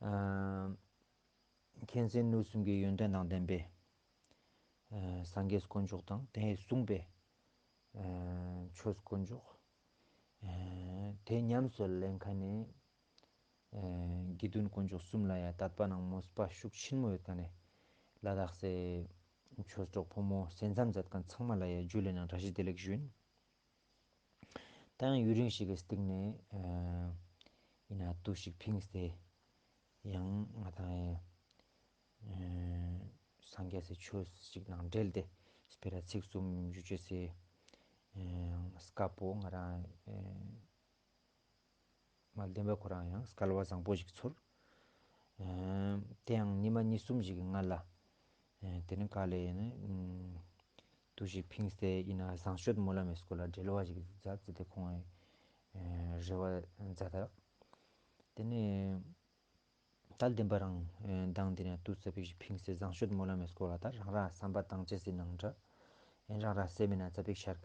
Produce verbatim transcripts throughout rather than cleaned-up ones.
ཨ་མཁྱེན་བརྩེ་ནུས་གསུམ་གྱི་ཡོན་ཏན་དང་ལྡན་པའི་ཨ་སངས་རྒྱས་དཀོན་མཆོག་དང་དེས་གསུངས་པའི་ཨ་ཆོས་དཀོན་མཆོག་ཨ་དེ་ཉམས་སུ་ལེན་མཁན་ནི་ཨ་དགེ་འདུན་དཀོན་མཆོག་གསུམ་ལ་ཡང་དད་པ་ནང་མོས་པ་ཤུགས་ཆེན་མོ་ཡོད་མཁན་ནི་ལ་དྭགས་སི་ཆོས་གྲོགས་ཕོ་མོ་སེམས་ཙམ་མཛད་མཁན་ཚང་མ་ལ་ཡང་ཇུ་ལེ་ནང་བཀྲ་ཤིས་བདེ་ལེགས་ཞུ་ཡིན། ད་ཡང་ཡུན་རིང་ཞིག་གི་སྟིང་ནེ་ཨ་ཡིན་ན་དུས་ཤིག་ཕིངས་ཏེ་ཡང་ང་དང་ཨ་སངས་རྒྱས་སི་ཆོས་ཤིག་ནང་འབྲེལ་ཏེ་སྤེ་ར་ཚིག་གསུམ་ཞུ་ཅེས་སི་ཨ་སྐབས་པོ་ང་རང་ཨ་མ་བདེན་པ་ཁོ་རང་ཡང་སྐལ་བ་བཟང་པོ་ཞིག་ཚོར། ཨ་དེ་ཡང་ཉི་མ་གཉིས་གསུམ་ཞིག་གི་སྔ་ལ་ཨ་དེ་ནི་ག་ལེ་ཡིན་ན་ཨ་དུས་ཤིག་ཕིངས་ཏེ་ཡིན་ན་བཟང་སྤྱོད་སྨོན་ལམ་མི་སྐོར་ལ་འགྲེལ་བ་ཞིག་མཛད་ཟེར་ཏེ་ཁོང་ཨ་རེ་བ་མཛད་ད། དེ་ནི་ད་བདེན་པ་རང་ཨ་མདང་དེ་ནི་དུས་ཙ་པིག་ཞིག་ཕིངས་ཏེ་བཟང་སྤྱོད་སྨོན་ལམ་མི་སྐོར་ལ་ད་རང་རང་བསམ་པ་བཏང་ཅེས་སི་ནང་འདྲ་ཨ་རང་རང་སེམས་མི་ན་ཙ་པིག་ཤར་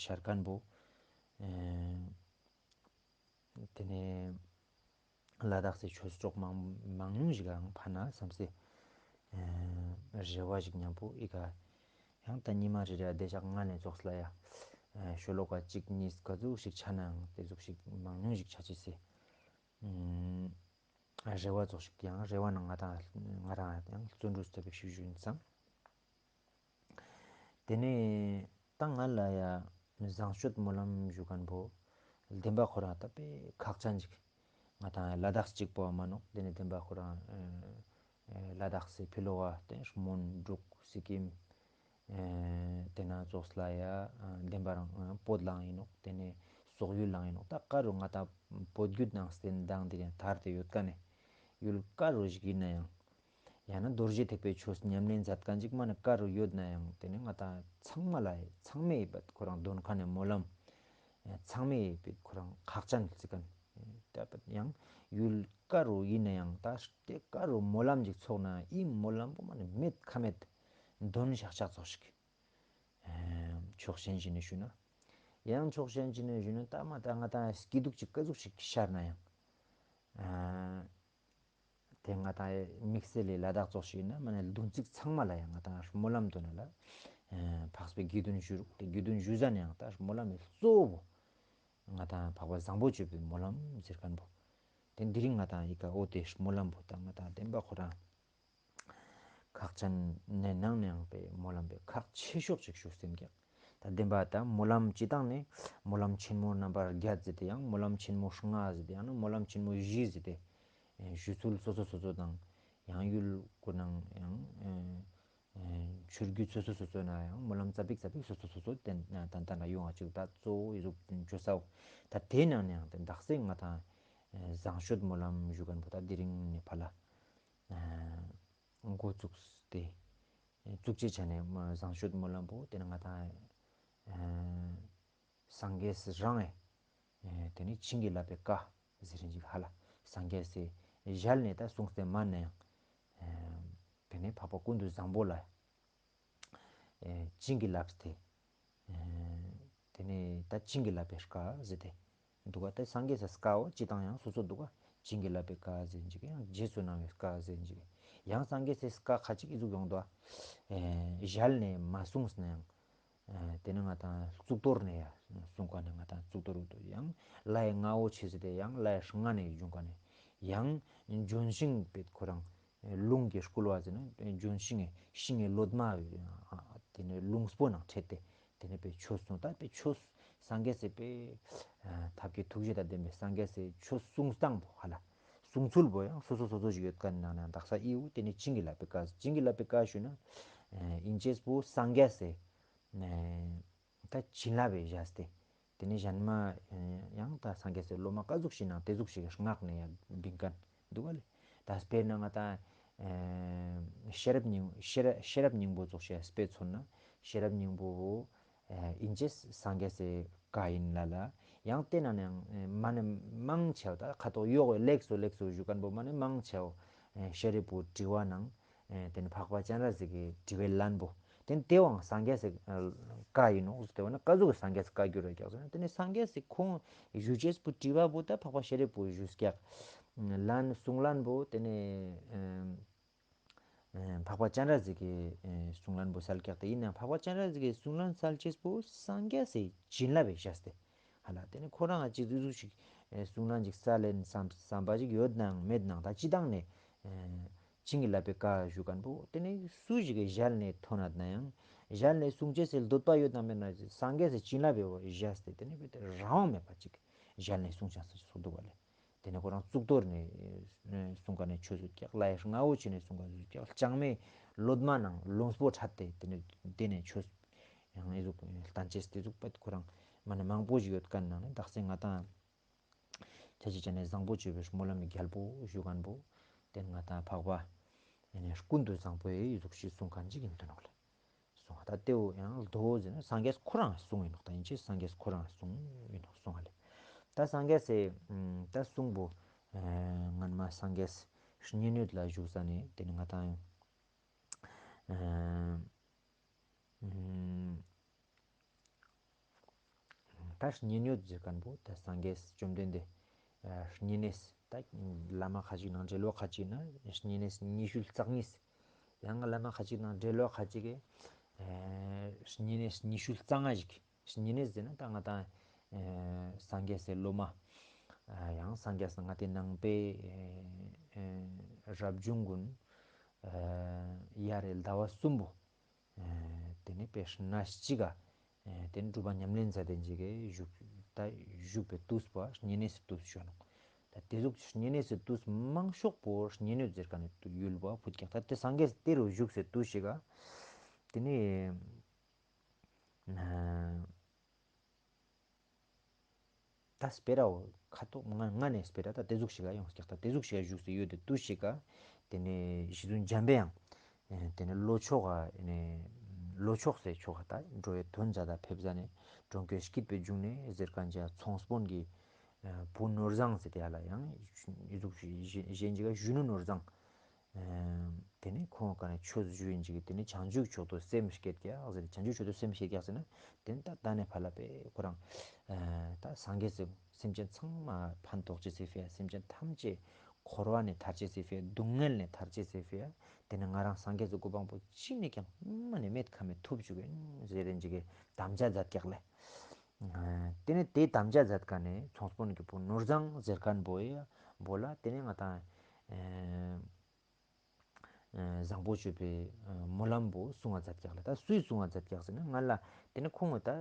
ཤར་མཁན་པོ་ཨ་དེ་ནས་ལ་དྭགས་སི་ཆོས་གྲོགས་མང་མང་ཉུང་ཞིག་གང་ཕན་ན་བསམ་སྟེ་ཨ་རེ་བ་ཞིག་མཉམ་པོ་ཨི་ཀ་ཡང་ད་ཉི་མ་རེ་རེ་བདེ་ཞག་ང་ནས་ཙོགས་ལ་ཡ་ཨ་ཤོ་ལོ་ཀ་གཅིག་གཉིས་ག་ཟུག་ཞིག་ཆ་ནའང་དེ་ཟུག་ཞིག་མང་ཉུང་ཞིག་ཆ་ཅེས་སི་ཨ་རེ་བ་ཙོགས་ཤིག་ཡང་རེ་བ་ནང་ང་དང་ང་རང་ཡང་བརྩོན་འགྲུས་ཙ་པིག་ཞིག་ཞུ་ཡིན་སང་། དེ་ནས་ད་ང་ལ་ཡ་བཟང་སྤྱོད་སྨོན་ལམ་ཞུ་མཁན་པོ་བདེན་པ་ཁོ་རང་ད་དཔེ་ཁག་ཅན་ཅིག་ང་དང་ལ་དྭགས་གཅིག་པོ་མ་ནོག་དེ་ནས་བདེན་པ་ཁོ་རང་ཨ་ལ་དྭགས་སི་ཕི་ལོ་བ་དེ་མོན་འབྲུག་སི་ཀིམ་ཨ་དེ་ན་ཙོགས་ལ་ཡ་ཨ་བདེན་པ་རང་ཨ་བོད་ལའང་ཡིན་ནོག་དེ་ནས་སོག་ཡུལ་ལའང་ཡིན་ནོག་ད་ཀ་རུ་ང་དང་བོད་བརྒྱུད་ནང་བསྟན་དང་དེ་ནས་དར་ཏེ་ཡོད་མཁན་ནི་ཡུལ་ཀ་རུ་ཞིག་ཡིན་ན་ཡང་། ཡང་ན་རྡོ་རྗེ་ཐེག་པའི་ཆོས་ཉམས་ལེན་མཛད་མཁན་ཅིག་མ་ནི་ཀ་རུ་ཡོད་ན་ཡང་དེ་ནི་ང་དང་ཚང་མ་ལ་ཚང་མས་པད་ཁོ་རང་འདོན་མཁན་ནི་སྨོན་ལམ་ཚང་མས་པད་ཁོ་རང་ཁག་ཅན་ཟེར་མཁན་ད་པད་ཡང་ཡུལ་ཀ་རུ་ཡིན་ན་ཡང་ད་དེ་ཀ་རུ་སྨོན་ལམ་ཅིག་ཚོགས་ན་ཨི་སྨོན་ལམ་པོ་མ་ནི་མེད་ཁ་མེད་འདོན་ཤག་ཤག་ཙོགས་ཤིག་ཕྱོགས་ཞེན་ཞིག་ནས་ཞུ་ན་ཡང་ཕྱོགས་ཞེན་ཞིག་ནས་ཞུ་ན་ད་མ་ད་ང་དང་སྐྱིད་སྡུག་ཅིག་ཀ་ཟུག་ཅིག་ཤར་ན་ཡང་ཨ། དེ་ང་དང་དམིགས་བསལ་ལ་ལ་དྭགས་ཙོགས་ཤིག་ཡིན་ན་མ་ནས་བདུན་ཚིགས་ཚང་མ་ལ་ཡང་ང་དང་སྨོན་ལམ་འདོན་ན་ལ་འཕགས་པའི་དགེ་འདུན་ཞུ་རུག་དེ་དགེ་འདུན་ཞུ་ཟ་ནས་ཡང་ད་སྨོན་ལམ་གཙོ་བོ་ང་དང་འཕགས་པ་བཟང་པོ་སྤྱོད་པའི་སྨོན་ལམ་ཟེར་མཁན་པོ་དེ་འདི་རིང་ང་དང་ཨི་ཀ་འོ་དེ་སྨོན་ལམ་པོ་ད་ང་དང་བདེན་པ་ཁོ་རང་ཁག་ཅན་ནས་ནང་ནས་ཡང་པའི་སྨོན་ལམ་པའི་ཁག་ཆེ་ཤོས་ཅིག་ཞུ་སེམས་ཀྱང་། ད་བདེན་པ་ད་སྨོན་ལམ་སྤྱི་བཏང་ནས་སྨོན་ལམ་ཆེན་མོ་རྣམ་པ་བརྒྱད་ཟེར་ཏེ་ཡང་སྨོན་ལམ་ཆེན་མོ་ལྔ་ཟེར་ཏེ་ཡང་ན་སྨོན་ལམ་ཆེན་མོ་བཞི་ཟེར་ཏེ་ཨེ་ཞུ་ཚུལ་སོ་སོ་སོ་སོ་དང་ཡང་ཡུལ་སྐོར་ནང་ཡང་ཨེ་ཨེ་ཆོས་བརྒྱུད་སོ་སོ་སོ་སོ་ན་ཡང་སྨོན་ལམ་ཙ་པིག་ཙ་པིག་སོ་སོ་སོ་སོ་བསྟན་ཏན་ཏན་ལ་ཡོང་བ་ཅིག་ད་གཙོ་བོ་ཡི་ཟུག་བརྗོད་ས་འོ། ད་དེ་ནང་ནས་ཡང་དེ་དག་ས་ང་དང་ཨེ་བཟང་སྤྱོད་སྨོན་ལམ་ཞུ་མཁན་པོ་ད་དེ་རིང་ནས་ཕར་ལ་ཨེ་འགོ་བཙུགས་ཏེ། བཙུགས་ཅེས་ཆ་ནས་བཟང་སྤྱོད་སྨོན་ལམ་པོ་དེ་ནི་ང་དང་ཨ་སངས་རྒྱས་སི་རང་ཨེ་དེ་ནི་བྱིན་གྱིས་བརླབས་པའི་བཀའ་ཟེར་རིན་ཅིག་ཧ་ལ་སངས་རྒྱས་སི་ཞལ་ནས་ད་གསུངས་ཏེ་མ་ནས་ཡང་དེ་ནི་འཕགས་པ་ཀུན་ཏུ་བཟང་པོ་ལ་ཨེ་བྱིན་གྱིས་བརླབས་ཏེ། ཨེ་དེ་ནས་ད་བྱིན་གྱིས་བརླབས་པའི་བཀའ་ཟེར་ཏེ་འདུག་ག་ད་སངས་རྒྱས་སི་བཀའ་བོ་སྤྱི་བཏང་ཡང་སོ་སོ་འདུག་ག་བྱིན་གྱིས་བརླབས་པའི་བཀའ་ཟེར་ཅིག་ཡང་རྗེས་སུ་གནང་བའི་བཀའ་ཟེར་ཅིག་ཡང་སངས་རྒྱས་སི་བཀའ་ཁ་ཅིག་ཨི་ཟུག་ཡོང་འདུག་ག་ཨེ་ཞལ་ནས་མ་གསུངས་ན་ཡང་ཨེ་དེ་ནི་ང་དང་གཙུག་ཏོར་ནས་ཡང་གསུང་མཁན་ནི་ང་དང་གཙུག་ཏོར་འདུག་ཡང་ལྷའི་རྔ་བོ་ཆེ་ཟེར་ཏེ་ཡང་ལྷའི་རྔ་ནས་བྱུང་མཁན་ནི་ཡང་ལྗོན་ཤིང་པེ་ཁོ་རང་རླུང་གིས་བསྐུལ་བ་ཟེར་ན་ལྗོན་ཤིང་ངི་ཤིང་ངི་ལོ་མ་དེ་ནི་རླུང་པོ་ནང་ཁྲིད་དེ་དེ་ནི་པེ་ཆོས་གསུངས། ད་པེ་ཆོས་སངས་རྒྱས་སི་པེ་ཐབས་ཀྱི་ཐུགས་རྗེ་དང་ལྡན་པའི་སངས་རྒྱས་སི་ཆོས་གསུང་སྟངས་པོ་ཧ་ལ་གསུང་ཚུལ་པོ་ཡང་སོ་སོ་སོ་སོ་ཞིག་ཡོད་མཁན་ནང་ནས་དག་ས་ཨི་བོ་དེ་ནི་བྱིན་གྱིས་བརླབས་པའི་བཀའ། བྱིན་གྱིས་བརླབས་པའི་བཀའ་ཞུ་ན་ཨིན་ཅེས་པོ་སངས་རྒྱས་སི་ད་བྱིན་རླབས་པེ་བཞག་སྟེ། དེ་ནས་གཞན་མ་ཡང་ད་སངས་རྒྱས་སི་སློབ་མ་ཀ་ཟུག་ཞིག་ནང་དེ་ཟུག་ཞིག་གི་སྔགས་ནས་ཡང་བིང་མཁན་འདུག་ག་ལེ། ད་དཔེར་ན་ང་དང་ཤེས་རབ་སྙིང་ཤེས་རབ་སྙིང་པོ་ཙོགས་ཤིག་དཔེ་མཚོན་ན་ཤེས་རབ་སྙིང་པོ་བོ་ཨིན་ཅེས་སངས་རྒྱས་སི་བཀའ་ཡིན་ལ་ལ། ཡང་དེ་ནང་ནས་ཡང་མ་ནི་མང་ཆེ་བ་ད་ཁ་ཐོག་གཡོག་གི་ལེགས་སོ་ལེགས་སོ་ཞུ་མཁན་པོ་མ་ནི་མང་ཆེ་བ་ཤེས་རབ་པོ་དྲི་བ་ནང་ཨེ་དེ་ནི་འཕགས་པ་སྤྱན་རས་གཟིགས་ཀྱི་དྲི་བའི་ལན་པོ། དེ་ནི་དེ་བོའང་སངས་རྒྱས་སི་བཀའ་ཡིན་ནོག་ཟེར་ཏེ་བ་ན་ཀ་ཟུག་གི་སངས་རྒྱས་སི་བཀའ་འགྱུར་རེ་རྒྱག་ཟེར་ན་དེ་ནི་སངས་རྒྱས་སི་ཁོང་ཞུ་ཅེས་པོ་དྲི་བ་པོ་ད་འཕགས་པ་ཤེས་རབ་པོ་ཞུས་ཀྱག་ལན་གསུང་ལན་པོ་དེ་ནས་འཕགས་པ་སྤྱན་རས་གཟིགས་ཀྱི་གསུང་ལན་པོ་སལ་ཀྱག་སྟེ། ཡིན་ནའང་འཕགས་པ་སྤྱན་རས་གཟིགས་ཀྱི་གསུང་ལན་སལ་ཅེས་པོ་སངས་རྒྱས་སི་བྱིན་རླབས་པའི་བཞག་སྟེ། ཧ་ལ་དེ་ནས་ཁོ་རང་ཅིག་ཙུ་ཙུ་ཞིག་གསུང་ལན་ཅིག་སལ་ལེན་བསམ་བསམ་པ་ཅིག་ཡོད་ནའང་མེད་ནའང་ད་ཅི་དང་ནས་བྱིན་གྱིས་བརླབས་པའི་བཀའ་ཞུ་མཁན་པོ་དེ་ནས་སུ་ཞིག་གི་ཞལ་ནས་ཐོས་ན་ནའང་ཞལ་ནས་གསུང་ཅེས་སི་འདོད་པ་ཡོད་ན་མེད་ན་སངས་རྒྱས་སི་བྱིན་རླབས་པའི་བཞག་སྟེ་དེ་ནས་རང་དབང་མེད་པ་ཅིག་ཞལ་ནས་གསུང་ཅེས་སི་སོགས་འདུག་པ་ལེ། དེ་ནས་ཁོ་རང་གཙུག་ཏོར་ནས་གསུང་མཁན་ནི་ཆོས་སུ་ཀྱག། ལྷའི་རྔ་བོ་ཆེ་ནས་གསུང་མཁན་སུ་ཀྱག། ལྕང་མའི་ལོ་མ་ནང་ལོངས་པོ་ཁྲབ་སྟེ་དེ་ནས་དེ་ནས་ཆོས་ཡང་ཨི་ཟུག་བསྟན་ཅེས་དེ་ཟུག་པད་ཁོ་རང་མ་ནི་མང་པོ་ཞིག་ཡོད་མཁན་ནང་ནས་དག་ས་ང་དང་ཆ་ཅེས་ཅན་ནས་བཟང་པོ་སྤྱོད་པའི་སྨོན་ལམ་གྱི་རྒྱལ་པོ་ཞུ་མཁན་པོ་དེ་ནས་ང་དང་འཕགས་པ་ཡིན་ནས་ཀུན་ཏུ་བཟང་པོ་ཡི་ཨི་ཟུག་ཞིག་གསུང་མཁན་ཅིག་ཡིན་དུ་ནོག་ལེ། གསུང་བ་ད་དེའོ་ཡང་ལྡོ་ཟེར་ན་སངས་རྒྱས་ཁོ་རང་གསུང་ཡིན་ནོག། ད་ཡིན་ཅེས་སངས་རྒྱས་ཁོ་རང་གསུང་ཡིན་ནོག་གསུང་བ་ལེ། ད་སངས་རྒྱས་སི་ད་གསུང་པོ་སྔན་མ་སངས་རྒྱས་བསྙེན་གནས་ལ་བཞུགས་ས་ནས་དེ་ནས་ང་དང་ད་བསྙེན་གནས་ཟེར་མཁན་པོ་ད་སངས་རྒྱས་བཅོམ་ལྡན་འདས་བསྙེན་གནས་ད་བླ་མ་ཁ་ཅིག་ནང་འགྲེལ་བ་ཁ་ཅིག་ན་བསྙེན་གནས་ཉི་ཤུ་རྩ་གཉིས། ཡང་བླ་མ་ཁ་ཅིག་ནང་འགྲེལ་བ་ཁ་ཅིག་གི་བསྙེན་གནས་ཉི་ཤུ་རྩ་ལྔ་ཞིག། བསྙེན་གནས་ཟེར་ན་ད་ང་དང་སངས་རྒྱས་སི་སློབ་མ་ཡང་སངས་རྒྱས་སི་ང་དང་ནང་པའི་རབ་བྱུང་ཀུན་ཡར་ཟླ་བ་གསུམ་པོ་དེ་ནས་པའི་གནས་གཅིག་ག་དེ་ནས་སྒྲུབ་པ་ཉམས་ལེན་མཛད་དེ་ཅིག་གི་བཞུགས་ད་བཞུགས་པའི་དུས་པོ་བསྙེན་གནས་སི་དུས་ཞུ་ནོག། ད་དེ་ཟུག་བསྙེན་གནས་སི་དུས་མང་ཤོས་པོ་བསྙེན་གནས་ཟེར་མཁན་ནི་ཡུལ་པོ་ཕུད་ཀྱག། ད་དེ་སངས་རྒྱས་དེ་རུ་བཞུགས་སའི་དུས་ཤིག་ག་དེ་ནས་ད་སྤེ་ར་བོ་ཁ་ཐོག་ང་ང་ནས་སྤེ་ར་ད་དེ་ཟུག་ཞིག་ག་ཡོངས་ཀྱག། ད་དེ་ཟུག་ཞིག་ག་བཞུགས་སའི་ཡོད་དེ་དུས་ཤིག་ག་དེ་ནས་རྗེ་བཙུན་འཇམ་པའི་དབྱངས་དེ་ནས་ལྷོ་ཕྱོགས་ག་ནས་ལྷོ་ཕྱོགས་སི་ཕྱོགས་ག་ད་འགྲོ་བའི་དོན་མཛད་ད་ཕེབས་ས་ནས་གྲོང་ཁྱེར་སྐྱིད་པའི་འབྱུང་གནས་ཟེར་མཁན་ཅིག་ཚོང་དཔོན་གྱི་བུ་ནོར་བཟང་ཟེར་དེ་ཡ་ལ་ཡང་ཨི་ཟུག་གཞན་ཅིག་ག་གཞོན་ནུ་ནོར་བཟང་། དེ་ནས་ཁོང་ག་ནས་ཆོས་ཞུ་ཡིན་ཅིག་གི་དེ་ནས་བྱང་ཆུབ་མཆོག་ཏུ་སེམས་བསྐྱེད་ཀྱག་ཟེར། བྱང་ཆུབ་མཆོག་ཏུ་སེམས་བསྐྱེད་ཀྱག་ཟེར་ན་དེ་ནས་ད་ད་ནས་ཕར་ལ་པའི་ཁོ་རང་ད་སངས་རྒྱས་སི་སེམས་ཅན་ཚང་མ་ཕན་ཐོགས་ཅེས་སི་ཕིའ་སེམས་ཅན་ཐམས་ཅད་འཁོར་བ་ནས་ཐར་ཅེས་སི་ཕིའ་སྡུག་བསྔལ་ནས་ཐར་ཅེས་སི་ཕིའ་དེ་ནས་ང་རང་སངས་རྒྱས་སི་གོ་འཕང་པོ་ཅི་ནས་ཀྱང་མ་ནས་མེད་ཁ་མེད་ཐོབ་བཅུག་གིན་ཟེར་ཡིན་ཅིག་གི་དམ་བཅའ་མཛད་ཀྱག་ལེ། དེ་ནས་དེ་དམ་བཅའ་མཛད་མཁན་ནི་ཚོང་དཔོན་གྱི་བུ་ནོར་བཟང་ཟེར་མཁན་པོ་ཡ་བོ་ལ་དེ་ནས་ང་དང་བཟང་པོ་སྤྱོད་པའི་སྨོན་ལམ་པོ་གསུང་བ་མཛད་ཀྱག་ལེ། ད་སུས་གསུང་བ་མཛད་ཀྱག་ཟེར་ན་ང་ལ་དེ་ནས་ཁོང་གི་ད་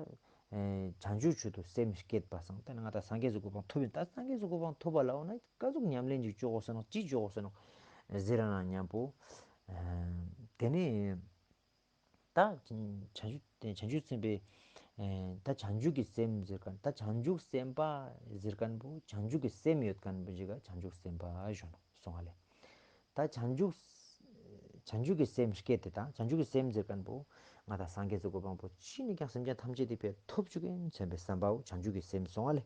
བྱང་ཆུབ་མཆོག་ཏུ་སེམས་བསྐྱེད་པ་སང་དེ་ནས་ང་ད་སངས་རྒྱས་སི་གོ་འཕང་ཐོབ་ཡིན། ད་སངས་རྒྱས་སི་གོ་འཕང་ཐོབ་པ་ལ་འོ་ན་ག་ཟུག་ཉམས་ལེན་ཅིག་བཅོ་དགོས་ས་ནོག་ཅི་བཅོ་དགོས་ས་ནོག་ཟེར་ན་མཉམ་པོ་དེ་ནས་ད་བྱང་ཆུབ་བྱང་ཆུབ་སེམས་དཔའི་ད་བྱང་ཆུབ་ཀྱི་སེམས་ཟེར་མཁན་ད་བྱང་ཆུབ་སེམས་དཔའ་ཟེར་མཁན་པོ་བྱང་ཆུབ་ཀྱི་སེམས་ཡོད་མཁན་པོ་ཞིག་ག་བྱང་ཆུབ་སེམས་དཔའ་ཞུ་ནོག་གསུང་བ་ལེ། ད་བྱང་ཆུབ་བྱང་ཆུབ་ཀྱི་སེམས་བསྐྱེད་དེ་དང་བྱང་ཆུབ་ཀྱི་སེམས་ཟེར་མཁན་པོ་ང་དང་སངས་རྒྱས་སི་གོ་འཕང་པོ་ཅི་ནས་ཀྱང་སེམས་ཅན་ཐམས་ཅད་དེ་ཕིའ་ཐོབ་བཅུག་གིན་མཚོན་པའི་བསམ་པའོ་བྱང་ཆུབ་ཀྱི་སེམས་གསུང་བ་ལེ།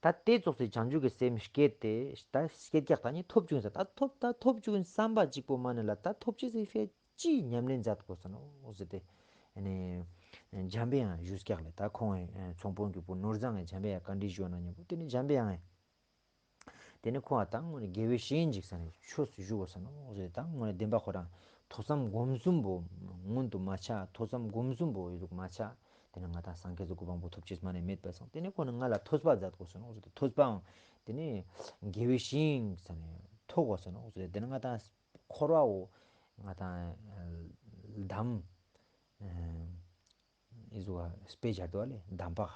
ད་དེ་ཙོགས་སི་བྱང་ཆུབ་ཀྱི་སེམས་བསྐྱེད་དེ་ད་བསྐྱེད་ཀྱག་ད་ནི་ཐོབ་བཅུག་གིན་ས་ད་ཐོབ་ད་ཐོབ་བཅུག་གིན་བསམ་པ་གཅིག་པོ་མ་ནས་ལ་ད་ཐོབ་ཅེས་སི་ཕིའ་ཅི་ཉམས་ལེན་མཛད་དགོས་ས་ནོག་ཟེར་ཏེ། ཨ་ནི་འཇམ་པའི་དབྱངས་ཞུས་ཀྱག་ལེ། ད་ཁོང་ཚོང་དཔོན་གྱི་བུ་ནོར་བཟང་ངི་འཇམ་པའི་དབྱངས་བཀའ་འདྲི་ཞུ་ན་མཉམ་པོ་དེ་ནི་འཇམ་པའི་དབྱངས་དེ་ནི་ཁོང་ད་དངོས་ནས་དགེ་བའི་བཤེས་གཉེན་ཅིག་ས་ནས་ཆོས་སུ་ཞུ་དགོས་ས་ནོག་ཟེར། ད་དངོས་ནས་བདེན་པ་ཁོ་རང་ཐོས་བསམ་སྒོམ་གསུམ་པོ་སྔོན་དུ་མ་ཆ། ཐོས་བསམ་སྒོམ་གསུམ་པོ་ཡོད་དུ་མ་ཆ། དེ་ནི་ང་ད་སངས་རྒྱས་སི་གོ་འཕང་པོ་ཐོབ་ཅེས་མ་ནས་མེད་པ་སང་དེ་ནི་ཁོ་ནི་ང་ལ་ཐོས་པ་མཛད་དགོས་ས་ནོག་ཟེར། ཐོས་པའང་དེ་ནི་དགེ་བའི་བཤེས་གཉེན་ས་ནས་ཐོབ་དགོས་ས་ནོག་ཟེར། དེ་ནི་ང་ད་འཁོར་བའོ་ང་དང་འདམ་ཨི་ཟུག་ག་སྤེ་སྦྱར་དུ་བ་ལེ་འདམ་པ་ག།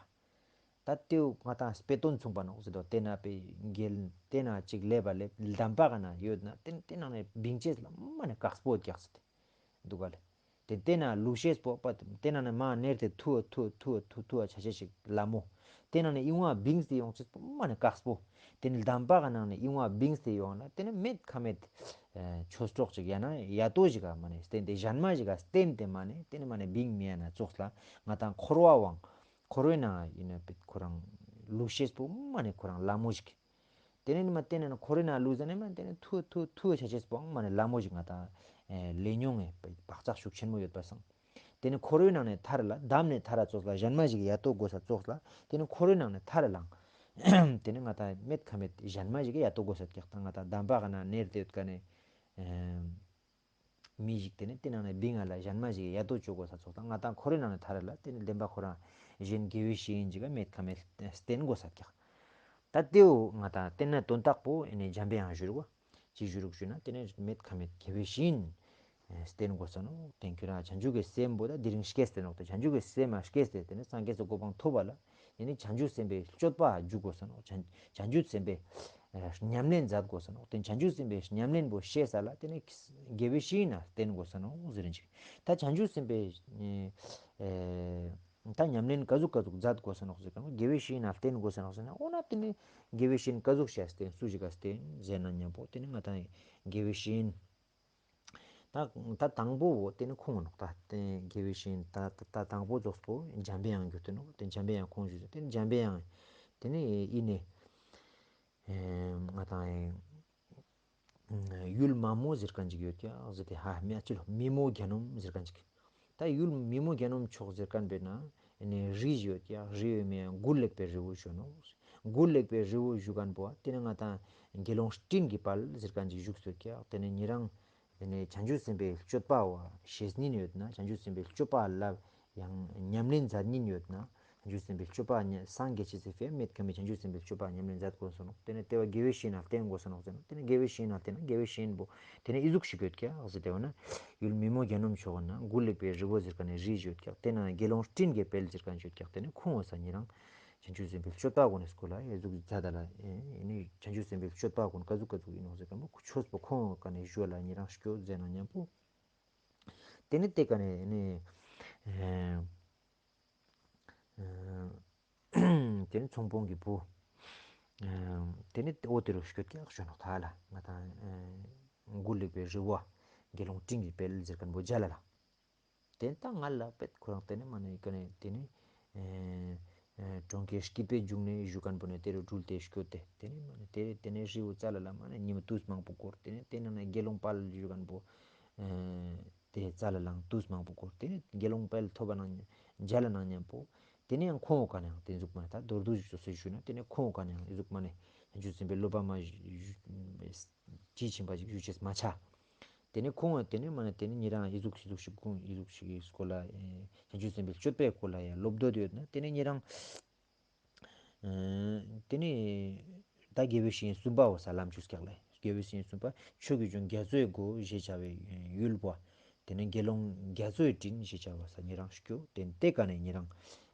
ད་དེའུ་ང་དང་སྤེ་སྟོན་མཚུངས་པ་ནོག་ཟེར་དོ། དེ་ན་པའི་རྒྱལ་དེ་ན་ཅིག་ལེབ་བ་ལེབ་འདམ་པ་ག་ན་ཡོད་ན་དེ་དེ་ནང་ནས་བིང་ཅེས་ལ་མ་ནས་དཀགས་པོ་རྒྱག་ཟེར་ཏེ་འདུག་ག་ལེ། དེ་དེ་ན་ལུག་ཤེས་པོ་པ་དེ་ན་ནས་མ་ནེར་ཏེ་ཐུ་ཐུ་ཐུ་ཐུ་ཐུ་ཆ་ཆ་ཞིག་ལ་མོ། དེ་ན་ནས་ཨི་ཝང་བིངས་ཏེ་ཡོང་ཅེས་པོ་མ་ནས་དཀགས་པོ། དེ་ནས་འདམ་པ་ག་ནང་ནས་ཨི་ཝང་བིངས་ཏེ་ཡོང་ན་དེ་ནས་མེད་ཁ་མེད་ཆོས་གྲོགས་ཅིག་ཡང་ན་ཡ་ཏོ་ཞིག་ག་མ་ནས་བསྟེན་ཏེ་གཞན་མ་ཞིག་ག་བསྟེན་ཏེ་མ་ནས་དེ་ནས་མ་ནས་བིང་མི་ཡ་ན་ཙོགས་ལ་ང་དང་འཁོར་བ་བང་འཁོར་བའི་ནང་ཡིན་ན་ཁོ་རང་ལུག་ཤེས་པོ་མ་ནས་ཁོ་རང་ལ་མོ་ཞིག། དེ་ནས་ནི་མ་དེ་ནས་ནི་འཁོར་བའི་ནང་ལུས་ཟ་ནས་མ་དེ་ནས་ཐུ་ཐུ་ཐུ་ཆ་ཆེས་པོ་མ་ནས་ལ་མོ་ཞིག་ང་དང་ལས་མྱོང་ངས་བག་ཆགས་ཤུགས་ཆེན་མོ་ཡོད་པ་སང་། དེ་ནས་འཁོར་བའི་ནང་ནས་ཐར་ལ་འདམ་ནས་ཐར་ར་ཙོགས་ལ་གཞན་མ་ཞིག་ཡ་ཏོ་དགོས་ས་ཙོགས་ལ་དེ་ནས་འཁོར་བའི་ནང་ནས་ཐར་ལང་ ཏེ་ནེ་ང་ཏང་མེད་ཁ་མེད་ཞན་མ་ཞིག་གི་ཡ་ཏོ་གོས་ས་ཀྱག་ཏ་ང་ཏང་དམ་པ་ག་ན་ནེར་ཏེ་ཡོད་ཀ་ནེ་མི་ཞིག་ཏེ་ནེ་ཏེ་ནང་ནེ་བིང་ང་ལ་ཞན་མ་ཞིག་གི་ཡ་ཏོ་ཅོ་གོས་ས་ཚོགས་ཏ་ང་ཏང་ཁོ་རེ་ནང་ནེ་ཐར་ལ་ཏེ་ནེ་བདེན་པ་ཁོ་རང་གཞན་དགེ་བའི་བཤེས་གཉེན་ཞིག་ག་མེད་ཁ་མེད་བསྟེན་གོས་ས་ཀྱག། ཏ་ཏེའོ་ང་ཏང་ཏེ་ན་དོན་དག་པོ་ཨེ་ནེ་འཇམ་པའི་དབྱངས་ཞུ་རུག་པ། ཅི་ཞུ་རུག་ཞུ་ན་ཏེ་ནེ་མེད་ཁ་མེད་དགེ་བའི་བཤེས་གཉེན་བསྟེན་གོས་ས་ནོག། ཏེ་ཁྱོད་རང་བྱང་ཆུབ་ཀྱི་སེམས་པོ་ཏ་དེ་རིང་སྐྱེས་ཏེ་ནོག། ཏ་བྱང་ཆུབ་ཀྱི་སེམས་མ་སྐྱེས་ཏེ་ཏེ་ནེ་སངས་རྒྱས་སི་གོ་འཕང་ཐོབ་པ་ལ་ཡ་ནི་བྱང་ཆུབ་སེམས་དཔའི་སྤྱོད་པ་འཇུག་གོས་ས་ནོག། བྱང་བྱང་ཆུབ་སེམས་དཔའི་ཨ་ཉམས་ལེན་མཛད་གོས་ས་ནོག། ཏེ་བྱང་ཆུབ་སེམས་དཔའི་ཉམས་ལེན་པོ་ཤེས་ས་ལ་ཏེ་ནེ་དགེ་བའི་བཤེས་གཉེན་ན་བསྟེན་གོས་ས་ནོག་ཟེར་རིན་ཅིག། ཏ་བྱང་ཆུབ་སེམས་དཔའི་ཨེ་ཏ་ཉམས་ལེན་ཀ་ཟུག་ཀ་ཟུག་མཛད་གོས་ས་ནོག་ཟེར་ཀ་ནོག། དགེ་བའི་བཤེས་གཉེན་ན་བསྟེན་གོས་ས་ནོག་ཟེར་ན་འོ་ན་ཏེ་ནེ་དགེ་བའི་བཤེས་གཉེན་ཀ་ཟུག་ཤ་བསྟེན་སུ་ཞིག་ག་བསྟེན་ཟེར་ན་ཉམ་པོ་ཏེ་ནེ་ང་ཏང་དགེ་བའི་བཤེས་གཉེན་ཏ་ཏ་དང་པོ་བོ་ཏེ་ནེ་ཁོང་ནོག། ཏ་ཏེ་དགེ་བའི་བཤེས་གཉེན་ཏ་ཏ་ཏ་དང་པོ་ཙོགས་པོ་འཇམ་པའི་དབྱངས་གྱུར་ཏེ་ནོག། ཏེ་འཇམ་པའི་དབྱངས་ཁོང་ཞུ་ཏེ་འཇམ་པའི་དབྱངས་ཏེ་ནེ་ཨི་ནེ་ཨེ་ང་ཏང་ཨེ་ཡུལ་མ་མོ་ཟེར་ཁན་ཅིག་ཡོད་ཀྱག་ཟེར་ཏེ་ཧ་མི་ཨ་ཅི་ལོ་མི་མོ་གྱ་ནོམ་ཟེར་ཁན་ཅིག། ཏ་ཡུལ་མི་མོ་གྱ་ནོམ་ཕྱོགས་ཟེར་ཁན་པེ་ན་ཨེ་ནེ་རི་ཞིག་ཡོད་ཀྱག། རི་ཡོད་མི་ཡང་མགོ་ལེགས་པའི་རི་བོ་ཞུ་ནོག། མགོ་ལེགས་པའི་རི་བོ་ཞུ་ཁན་པོ་ཏེ་ནེ་ང་ཏང་དགེ་སློང་སྤྲིན་གྱི་དཔལ་ཟེར་ཁན་ཅིག་བཞུགས་སོད་ཀྱག། ཏེ་ནེ་ཉེ་རང་ཏེ་ནེ་བྱང་ཆུབ་སེམས་དཔའི་སྤྱོད་པ་བ་ཤེས་ཉིན་ཡོད་ན་བྱང་ཆུབ་སེམས་དཔའི་སྤྱོད་པ་ལ་ཡང་ཉམས་ལེན་མཛད་ཉིན་ཡོད་ན་བྱང་ཆུབ་སེམས་དཔའི་སྤྱོད་པ་ཉ་སངས་རྒྱས་ཅེས་སི་ཕིའ་མེད་ཁ་མེད་བྱང་ཆུབ་སེམས་དཔའི་སྤྱོད་པ་ཉམས་ལེན་མཛད་གོས་ས་ནོག། ཏེ་ནེ་ཏེ་བ་དགེ་བའི་བཤེས་གཉེན་ན་བསྟེན་གོས་ས་ནོག་ཟེར་ན་ཏེ་ནེ་དགེ་བའི་བཤེས་གཉེན་ན་བསྟེན་ན་དགེ་བའི་བཤེས་གཉེན་པོ་ཏེ་ནེ་ཨི་ཟུག་ཤིག་ཡོད་ཀྱག་ཟེར་ཏེ་བ་ན་ཡུལ་མི་མོ་གྱ་ནོམ་ཕྱོགས་ན་མགོ་ལེགས་པའི་རི་བོ་ཟེར་ཁན་ནི་རི་ཞིག་ཡོད་ཀྱག། ཏེ་ན་དགེ་སློང་སྤྲིན་གྱི་དཔལ་ཟེར་ཁན་ཞིག་ཡོད་ཀྱག། ཏེ་ནེ་ཁོང་བ་ས་ཉེ་རང་བྱང་ཆུབ་སེམས་དཔའི་སྤྱོད་པ་གུན་ནི་སྐོར་ལ་ཨི་ཟུག་མཛད་ད་ལ་ཨེ་ནི་བྱང་ཆུབ་སེམས་དཔའི་སྤྱོད་པ་གུན་ཀ་ཟུག་ཀ་ཟུག་ཨིན་ནོག་ཟེར་ཁན་པོ་ཆོས་པོ་ཁོང་ཀ་ནེ་ཞུ་བ་ལ་ཉེ་རང་སྐྱོད་ཟེར་ན་ཉམ་པོ། ཏེ་ནེ་ཏེ་ཀ་ནེ་ནི་ཨེ་ཨེ་ཏེ་ནེ་ཚོང་དཔོན་གྱི་བུ་ཨེ་ཏེ་ནེ་འོ་ཏེ་རུ་སྐྱོད་ཀྱག་ཞུ་ནོག་ཐ་ལ་ང་ཏང་ཨེ་མགོ་ལེགས་པའི་རི་བོ་དགེ་སློང་སྤྲིན་གྱི་དཔལ་ཟེར་ཁན་པོ་མཇལ་ལ་ལ། ཏེ་ནེ་ཏ་ང་ལ་པེད་ཁོ་རང་ཏེ་ནེ་མ་ནེ་ཀ་ནེ་ཏེ་ནེ་ཨེ་ཨེ་གྲོང་ཁྱེར་སྐྱིད་པའི་འབྱུང་གནས་ཞུ་ཁན་པོ་ནེ་ཏེ་རུ་འགྲུལ་ཏེ་སྐྱོད་དེ་ཏེ་ནེ་མ་ནེ་ཏེ་ཏེ་ནེ་རི་བོ་རྩ་ལ་ལ་མ་ནེ་ཉི་མ་དུས་མང་པོ་འགོར། ཏེ་ནེ་ཏེ་ནེ་ན་དགེ་སློང་དཔལ་ཞུ་ཁན་པོ་ཨེ་ཏེ་རྩ་ལ་ལ་དུས་མང་པོ་འགོར། ཏེ་ནེ་དགེ་སློང་དཔལ་ཐོབ་པ་ནང་མཇལ་ལ་ནང་ཉམ་པོ་ཏེ་ནེ་ཡང་ཁོང་ཀ་ནེ་ཡང་ཏེ་ཟུག་མ་ནེ་ཏ་མདོར་བསྡུས་ཤིག་ཞུ་ན་ཏེ་ནེ་ཁོང་ཀ་ནེ་ཡང་ཨི་ཟུག་མ་ནེ་བྱང་ཆུབ་སེམས་དཔའི་བསླབ་པ་མ་ཞུ་ཞུ་དཔྱིས་ཕྱིན་པ་ཞིག་ཞུ་ཅེས་མ་ཆ། ཏེ་ནེ་ཁོང་ཏེ་ནེ་མ་ནེ་ཏེ་ནེ་ཉེ་རང་ཨི་ཟུག་ཤིག་ཨི་ཟུག་ཤིག་ཁོང་ཨི་ཟུག་ཤིག་གི་སྐོར་ལ་ཨེ་བྱང་ཆུབ་སེམས་དཔའི་སྤྱོད་པའི་སྐོར་ལ་ཡང་སློབ་འདོད་ཡོད་ན་ཏེ་ནེ་ཉེ་རང་ཨེ་ཏེ་ནེ་ཏ་དགེ་བའི་བཤེས་གཉེན་གསུམ་པ་བོ་ས་ལམ་ཆུ་སྐྱག་ལ་དགེ་བའི་བཤེས་གཉེན་གསུམ་པ་ཆོས་ཀྱི་འབྱུང་རྒྱ་མཚོའི་སྒོ་ཞེས་བྱ་བའི་ཡུལ་བོ། ཏེ་ནེ་དགེ་སློང་རྒྱ་མཚོའི་སྤྲིན་ཞེས་བྱ་བ་ས་ཉེ་རང་སྐྱོད། ཏེ་ནེ་ཏེ་ཀ་ནེ་ཉེ་རང་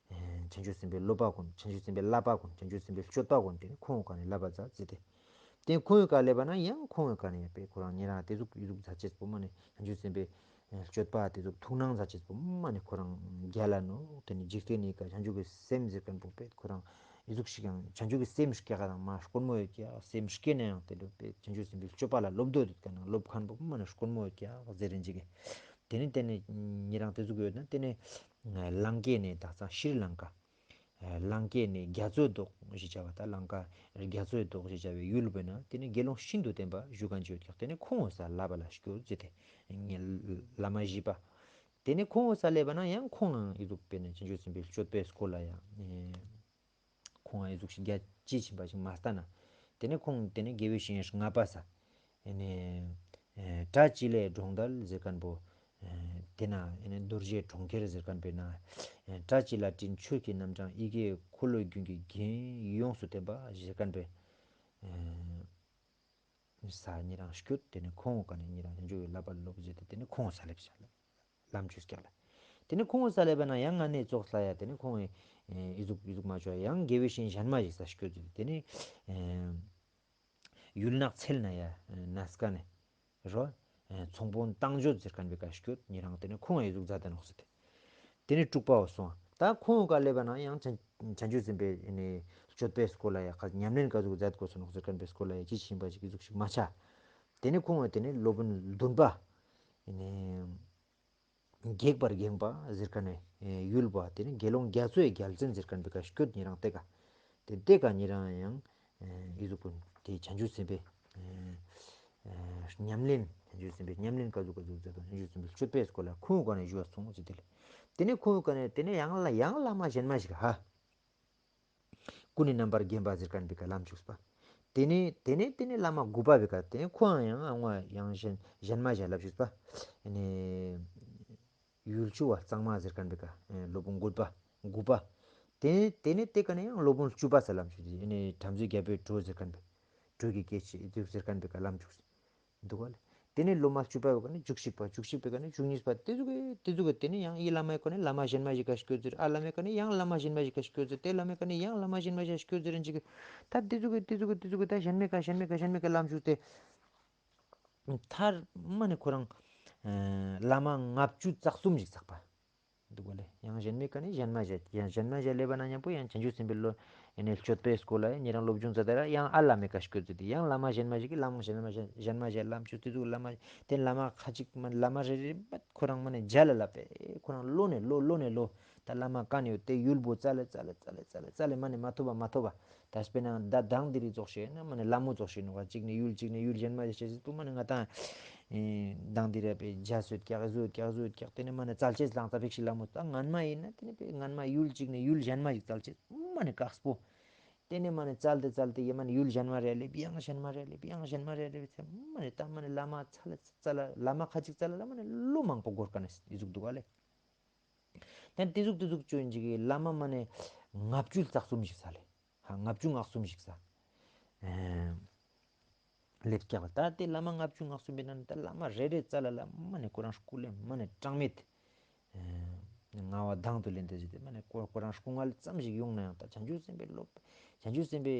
ཨེ་བྱང་ཆུབ་སེམས་དཔའི་བསླབ་པ་གུན་བྱང་ཆུབ་སེམས་དཔའི་བསླབ་པ་གུན་བྱང་ཆུབ་སེམས་དཔའི་སྤྱོད་པ་གུན་ཏེ་ནེ་ཁོང་ཀ་ནེ་བསླབ་པ་མཛད་ཟེར་ཏེ། ཏེ་ཁོང་ཀ་ལེབ་བ་ན་ཡང་ཁོང་ཀ་ནེ་ཡང་པེ་ཁོ་རང་ཉེ་རང་ཏེ་ཟུག་ཨི་ཟུག་མཛད་ཅེས་པོ་མ་ནེ་བྱང་ཆུབ་སེམས་དཔའི་སྤྱོད་པ་ཏེ་ཟུག་ཐུགས་སྣང་མཛད་ཅེས་པོ་མ་ནེ་ཁོ་རང་རྒྱལ་ལ་ནོག། ཏེ་ནེ་འཇིག་རྟེན་ནི་ཀ་བྱང་ཆུབ་ཀྱི་སེམས་ཟེར་ཁན་པོ་པེ་ཁོ་རང་ཨི་ཟུག་ཤིག་ཡང་བྱང་ཆུབ་ཀྱི་སེམས་སྐྱེ་ག་དང་མ་དཀོན་མོ་ཡོད་ཀྱག། སེམས་སྐྱེ་ན་ཡང་ཏེ་ལོ་པེ་བྱང་ཆུབ་སེམས་དཔའི་སྤྱོད་པ་ལ་སློབ་འདོད་ཡོད་ཀྱག་ན་སློབ་ཁན་པོ་མ་ནེ་དཀོན་མོ་ཡོད་ཀྱག་ཟེར་རིན་ཅིག་གི། ཏེ་ནེ་ཏེ་ནེ་ཉེ་རང་ཏེ་ཟུག་ཡོད་ན་ཏེ་ནེ་ལང་ཀའི་ནེ་དག་ས་ཤྲི་ལང་ཀ། ལང་ཀའི་ནེ་རྒྱ་མཚོའི་མདོག་ཞེས་བྱ་བ་ཏ་ལང་ཀ་རྒྱ་མཚོའི་མདོག་ཞེས་བྱ་བའི་ཡུལ་བོ་ན་ཏེ་ནེ་དགེ་སློང་ཤིན་ཏུ་ལྡན་པ་བཞུགས་ཁན་ཅིག་ཡོད་ཀྱག། ཏེ་ནེ་ཁོང་ས་བསླབ་པ་ལ་སྐྱོད་ཟེར་ཏེ་ཉེ་བླ་མ་བཞི་པ། ཏེ་ནེ་ཁོང་ས་ལེབ་བ་ན་ཡང་ཁོང་ཨི་ཟུག་པེ་ནེ་བྱང་ཆུབ་སེམས་དཔའི་སྤྱོད་པའི་སྐོར་ལ་ཡང་ཁོང་ཨི་ཟུག་ཤིག་རྒྱ་དཔྱིས་ཕྱིན་པ་ཞིག་མ་ལྟ་ན། ཏེ་ནེ་ཁོང་ཏེ་ནེ་དགེ་བའི་བཤེས་གཉེན་ལྔ་པ་ས། ཨེ་ནེ་ཨེ་བྲག་ཅི་ལའི་གྲོང་རྡལ་ཟེར་ཁན་པོ། ཨེ་ཏེ་ན་ཨེ་ནེ་རྡོ་རྗེའི་གྲོང་ཁྱེར་ཟེར་ཁན་པེ་ན། ཨེ་བྲག་ཅི་ལ་སྤྲིན་ཆོས་ཀྱི་རྣམ་གྲངས་ཡི་གེ་འཁོར་ལོའི་རྒྱུན་གྱི་རྒྱན་ཡོངས་སུ་བསྟན་པ་ཟེར་ཁན་པེ། ཨེ་ས་ཉེ་རང་སྐྱོད། ཏེ་ནེ་ཁོང་ཀ་ནེ་ཉེ་རང་བྱང་ཆུབ་ཀྱི་བསླབ་པ་སློབ་ཟེར་ཏེ་ཏེ་ནེ་ཁོང་ས་ལེབ་ས་ལམ་ཆུ་སྐྱག་ལ། ཏེ་ནེ་ཁོང་ས་ལེབ་བ་ན་ཡང་ང་ནེ་ཙོགས་ལ་ཡ་ཏེ་ནེ་ཁོང་ཨེ་ཨི་ཟུག་ཨི་ཟུག་མ་ཅོ་ཡང་དགེ་བའི་བཤེས་གཉེན་ཞན་མ་ཞིག་ས་སྐྱོད་ཟེར་ཏེ་ཏེ་ནེ་ཨེ་ཡུལ་ནགས་ཚལ་ན་ཡ་ཨེ་ནས་ཀ་ནེ་རོ་ཨེ་ཚོང་དཔོན་བཏང་བརྗོད་ཟེར་ཁན་པེ་ཀ་སྐྱོད། ཉེ་རང་ཏེ་ནེ་ཁོང་ཨི་ཟུག་མཛད་ད་ནོག་ཟེར་ཏེ། ཏེ་ནེ་དྲུག་པ་བོ་སོང་། ཏ་ཁོང་ཀ་ལེབ་བ་ན་ཡང་བྱང་བྱང་ཆུབ་སེམས་དཔའི་ཨེ་ནེ་སྤྱོད་པའི་སྐོར་ལ་ཡ་ཁ་ཉམས་ལེན་ཀ་ཟུག་མཛད་གོས་ས་ནོག་ཟེར་ཁན་པེ་སྐོར་ལ་ཡ་དཔྱིས་ཕྱིན་པ་ཞིག་ཨི་ཟུག་ཤིག་མ་ཆ། ཏེ་ནེ་ཁོང་ཏེ་ནེ་སློབ་དཔོན་བདུན་པ་ཨེ་ནེ་སྒེག་པར་བརྒྱངས་པ་ཟེར་ཁན་ནི་ཡུལ་བོ་ཏེ་ནེ་དགེ་སློང་རྒྱ་མཚོའི་རྒྱལ་མཚན་ཟེར་ཁན་པེ་ཀ་སྐྱོད། ཉེ་རང་ཏེ་ཀ་ཏེ་ཏེ་ཀ་ཉེ་རང་ཡང་ཨི་ཟུག་པོ་ཏེ་བྱང་ཆུབ་སེམས་དཔའི་ཉམས་ལེན་བྱང་ཆུབ་སེམས་དཔའི་ཉམས་ལེན་ཀ་ཟུག་ཀ་ཟུག་ཟེར་དང་བྱང་ཆུབ་སེམས་དཔའི་སྤྱོད་པའི་སྐོར་ལ་ཁོང་ཀ་ནེ་ཞུ་བ་སོང་ཟེར་ཏེ་ལེ། ཏེ་ནེ་ཁོང་ཀ་ནེ་ཏེ་ནེ་ཡང་ལ་ཡང་བླ་མ་ཞན་མ་ཞིག་ཧ། ཀུན་ནས་རྣམ་པར་བརྒྱན་པ་ཟེར་མཁན་པའི་ཀ་ལམ་བཅུག་པ། དེ་ནས་དེ་ནས་དེ་ནས་བླ་མ་དགུ་པ་པའི་ཀ་དེ་ནས་ཁོའང་ཡང་ཨ་ང་ཡང་གཞན་གཞན་མ་གཞན་ལབ་བཅུག་པ། ཨ་ནི་ཡུལ་ཆུ་བ་གཙང་མ་ཟེར་མཁན་པའི་ཀ་ཨེ་སློབ་དཔོན་དགུ་པ། དགུ་པ། དེ་དེ་ནས་དེ་ཀ་ནས་ཡང་སློབ་དཔོན་བཅུ་པ་ས་ལམ་བཅུག་ཨ་ནི་བྲམ་ཟེ་རྒྱལ་པོའི་བྲོ་ཟེར་མཁན་པའི་བྲོ་གི་སྐད་ཆ་ཨི་ཟུག་ཟེར་མཁན་པའི་ཀ་ལམ་བཅུག་འདུག་ག་ལེ། དེ་ནས་སློབ་མ་བཅུ་པའི་ཀ་ནས་བཅུ་གཅིག་པ། བཅུ་གཅིག་པའི་ཀ་ནས་བཅུ་གཉིས་པ། དེ་ཟུག་གི་དེ་ཟུག་གི་དེ་ནས་ཡང་ཨི་བླ་མའི་ཀ་ནས་བླ་མ་གཞན་མ་ཞིག་ག་སྐྱོད་ཟེར། ཨ་བླ་མའི་ཀ་ནས་ཡང་བླ་མ་གཞན་མ་ཞིག་ག་སྐྱོད་ཟེར། དེ་བླ་མའི་ཀ་ནས་ཡང་བླ་མ་གཞན་མ་ཞིག་ག་སྐྱོད་ཟེར་རིན་ཅིག་གི། ད་དེ་ཟུག་གི་དེ་ཟུག་གི་དེ་ཟུག་གི་ད་གཞན་མའི་ཀ་གཞན་མའི་ཀ་གཞན་མའི་ཀ་ལམ་བཅུག་སྟེ། མཐར་མ་ནི་ཁོ་རང་ཨ་བླ་མ་ལྔ་བཅུ་རྩ་གསུམ་ཞིག་བསགས་པ། འདུག་ག་ལེ། ཡང་གཞན་མའི་ཀ་ནས་གཞན་མ་གཞན་ཡང་གཞན་མ་གཞན་ལེབ་པ་ན་མཉམ་པོ་ཡང་བྱང་ཆུབ་སེམས་དཔའི་བློ་ཨེ་ནས་སྤྱོད་པའི་སྐོར་ལ་ཉེ་རང་སློབ་སྦྱོང་མཛད་དེ་ར་ཡང་ཨ་བླ་མའི་ཀ་སྐྱོད་ཚུལ་དེ་ཡང་བླ་མ་གཞན་མ་ཞིག་གི་བླ་མ་གཞན་མ་གཞན་གཞན་མ་གཞན་ལམ་ཆུ་དེ་ཚོ་བླ་མ་དེ་བླ་མ་ཁ་ཅིག་མ་བླ་མ་རེ་རེ་མ་ཁོ་རང་མ་ནས་མཇལ་ལ་ལབ་པས། ཁོ་རང་བློ་ནས་བློ་བློ་ནས་བློ་ད་བླ་མ་ཀ་ནས་ཡོད་དེ་ཡུལ་པོ་རྩ་ལས་རྩ་ལས་རྩ་ལས་རྩ་ལས་རྩ་ལས་མ་ནས་མ་ཐོབ་པ་མ་ཐོབ་པ། ད་དཔེར་ན་ད་དང་དེ་རིགས་ཙོགས་ཤེས་ན་མ་ནི་ལ་མོ་ཙོགས་ཤེས་ནོག་གཅིག་ནས་ཡུལ་གཅིག་ནས་ཡུལ་གཞན་མ་ཞིག་ཤེས་སྲིད་པོ་མ་ནི་ང་དང་ཨེ་དང་དེ་རིགས་པའི་རྒྱ་སོད་ཀྱག་བཟོད་ཀྱག་བཟོད་ཀྱག་དེ་ནས་མ་ནི་ཙལ་ཅེས་ལང་ཙ་ཕིག་ཤི་ལ་མོ་ད་ངན་མ་ཡིན་ན་དེ་ནས་པའི་ངན་མ་ཡུལ་གཅིག་ནས་ཡུལ་གཞན་མ་ཞིག་ཙལ་ཅེས་མ་ནི་ཀགས་པོ། དེ་ནས་མ་ནི་ཙལ་ཏེ་ཙལ་ཏེ་ཡེ་མ་ནི་ཡུལ་གཞན་མ་རེ་ལེབ་ཡང་གཞན་མ་རེ་ལེབ་ཡང་གཞན་མ་རེ་ལེབ་ཚེ་མ་ནི་ད་མ་ནི་བླ་མ་ཙལ་ཙལ་བླ་མ་ཁ་ཅིག་ཙལ་ལ་མ་ནི་ལོ་མང་པོ་འགོར་ཀ་ནས་ཡི་ཟུག་འདུག་ག་ལེ། དེ་ནས་དེ་ཟུག་དེ་ཟུག་ཅོ་ཡིན་ཅིག་གི་བླ་མ་མ་ནི་ལྔ་བཅུ་རྩ་གསུམ་ཞིག་ས་ལེ། ཧ་ལྔ་བཅུ་ང་གསུམ་ཞིག་ས། ཨེ་ལེབ་ཀྱག་ལ་ད་དེ་བླ་མ་ལྔ་བཅུ་ང་གསུམ་པའི་ནང་ནས་ད་བླ་མ་རེ་རེ་རྩ་ལ་ལ་མ་ནི་ཁོ་རང་སྐུ་ལས་མ་ནི་གྲངས་མེད། ཨེ་ང་བ་དང་དུ་ལེན་ཏེ་ཟེར་ཏེ་མ་ནི་ཁོ་ཁོ་རང་སྐུ་ངལ་ཙམ་ཞིག་ཡོང་ན་ཡང་ད་བྱང་ཆུབ་སེམས་དཔའི་སློབ་བྱང་ཆུབ་སེམས་དཔའི་